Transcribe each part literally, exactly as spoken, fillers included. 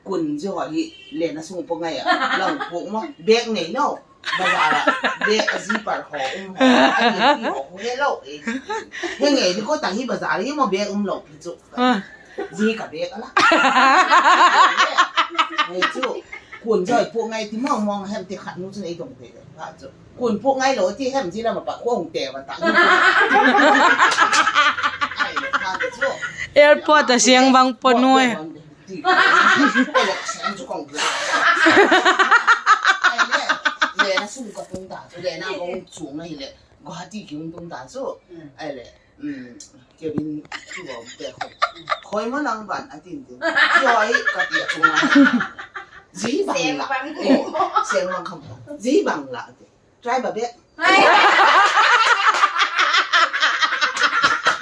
Kun zi haw hi len a sung pua ngai a, lau puak ma bag nei lo. Bazar ah bag a zipper haw um haw, a ti ti haw he lo e. He ngei di ko tang hi bazar hi ma bag um lo pi chu. Zi ka bag a la. Hei chu, kun zi haw puak ngai ti mawng mawng hem ti khat nu chun ei dong te le. Ka chu. Kun puak ngai lo ti hem zi lam a pa khong te va ta. Airport a siang vang pua nuai. Ti. Ai le, le na sung ka tung ta chu, le na kong chung na hi le, Guwahati ki hung tung ta chu. Ai le, Kevin ki bawm te khoi. Khoi ma nang ban a tin tin. Khoi ka ti a chung na. Zi bang la. Seng bang kham. Zi bang la ti. Tribal bag.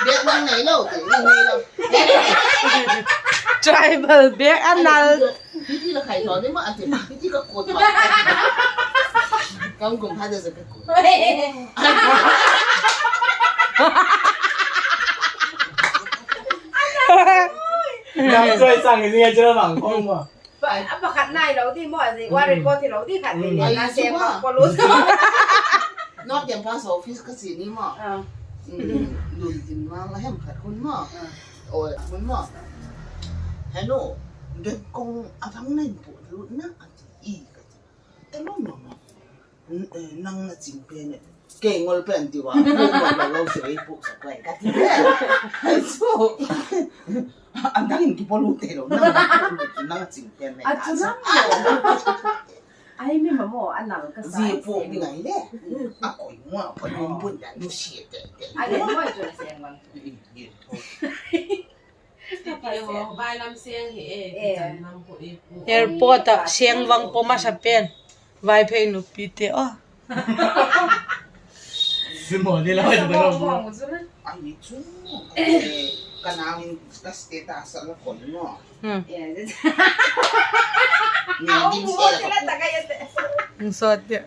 Bag bang nei lo, ti, bag nei lo. Tribal bag a nal. Hiti la khai lo ni ma ati. Hiti ka kut ma. Kam kum ha de ka kut. Nam choi sang ni ngai chela bang kong ma. A pakhat nai lo di maw, a zi, warrant court hi lo di khat ti ni, na sem ma polo. North Campus office ka si ni maw. Lun tin ma la hem khat hun maw. Oi, hun maw. Hello, den kong a thang nen pu lu na a ti i ka ti. Te lo ma ma. Nang na ching pen e. Kei ngol pen ti ua. Ngol lo se ei puk sa pai ka ti. Ai so. An dang in ki polo te lo. Nang na ching pen e. A chu nang lo. Ai mi ma mo a nang ka sa. Zi puk ni ngai le. A koi mo a polo pun dan nu si te te. A le mo chu se ngol. Airport ah seng vang pua masa pen. Vaiphei nupi te aw. Simon ni la. Ai ni chu. Ka nang ka status a la kon no. Sot dia.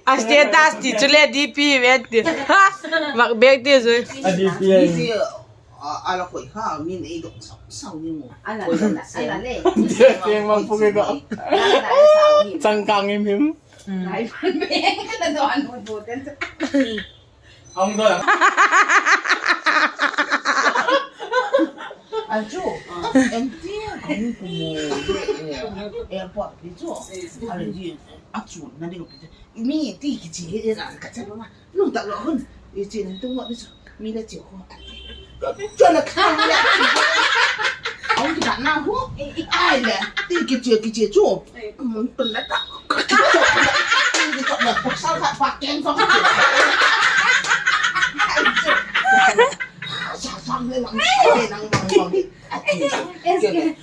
A status ti chu le D P hi ve ti. Mak bek ti zui. A D P ai. A la khoi kha min ei dong sau sau ni mo. Ala le. Tiang mang pu ke ko. Changkang im im. Lai pan bek ka don bu bu ten. Hong doi. A chu, em ti a kong ku mo, airport pi chu, a le di, a chu na di ko pi chu. Mi ti kichi he na ka cha ma, nu ta lo hun, i chi na tu mo di chu, mi le chi ko. Chu na khang le. Hong ki ta na hu, ai le, ti kichi kichi chu. Mun tun la ta. Ka kichawk na, ka kichawk na, pasal khat pa keng tawh ka chawk. Sa sam le lang, le lang, lang, lang.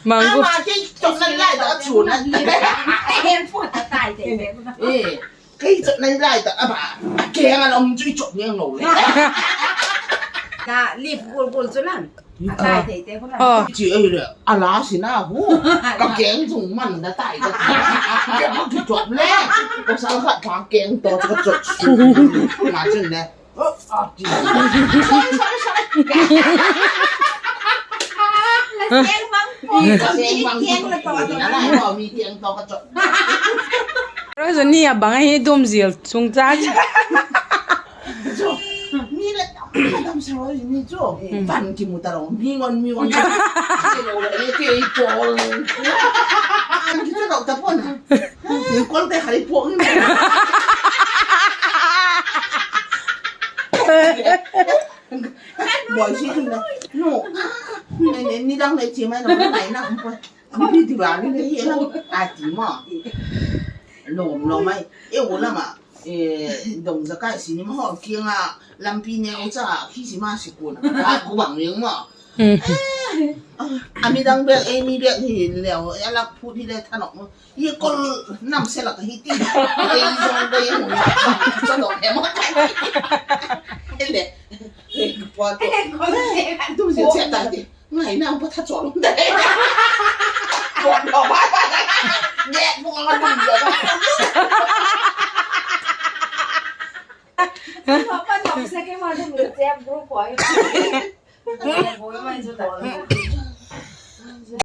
Mang gu. Ama kei chawk na lai ta chu na. Hen phu ta tai te. Eh, kei chawk na lai ta ama. Keng a lam chu i chawk niang lo le. Ka lip gul gul chu lam. Chi ei le, a la si na hu. Ka keng zung man da tai ka. Ka kichawk le. Pasal khat pa keng tawh ka chawk su. Nga chun le. Sorry, sorry, sorry. Keng bang. Keng la tawh. Mi keng tawh ka chawk. Rosani a bang ahi dum zil sung cha. Chu, mi le tam, tam sa ro ni chu. Van kimu ta lo, mi ngon, mi ngon. Ti lo le, ti i pol. An ki chu lo ta pon. Ni kol te khai pon. Boi si na. No. Ni, ni dang le chi mai no, nai na, um pon. Khuti ti ba ni le hi na. A ti ma. Lom, lom mai. E u la ma. Eh, dong zakai cinema hall kiang a lampi neu cha khi si ma si kun a ka ku bang ring ma. Hmm. Eh, a midang bek, ei mi bek hi leu, a lak phut hi le thanok ma. Ye kol nam se lak hi ti. Ei zong bek mu. Cha dong he ma. Ele. Ei, pa to. Tu si che ta ti. Ngai na pa tha chol um de. Chol lo ba. Nge mo ma dum lo. Ka pan nop sek e ma, lunglut chep group haw hi. Boi mai chu ta.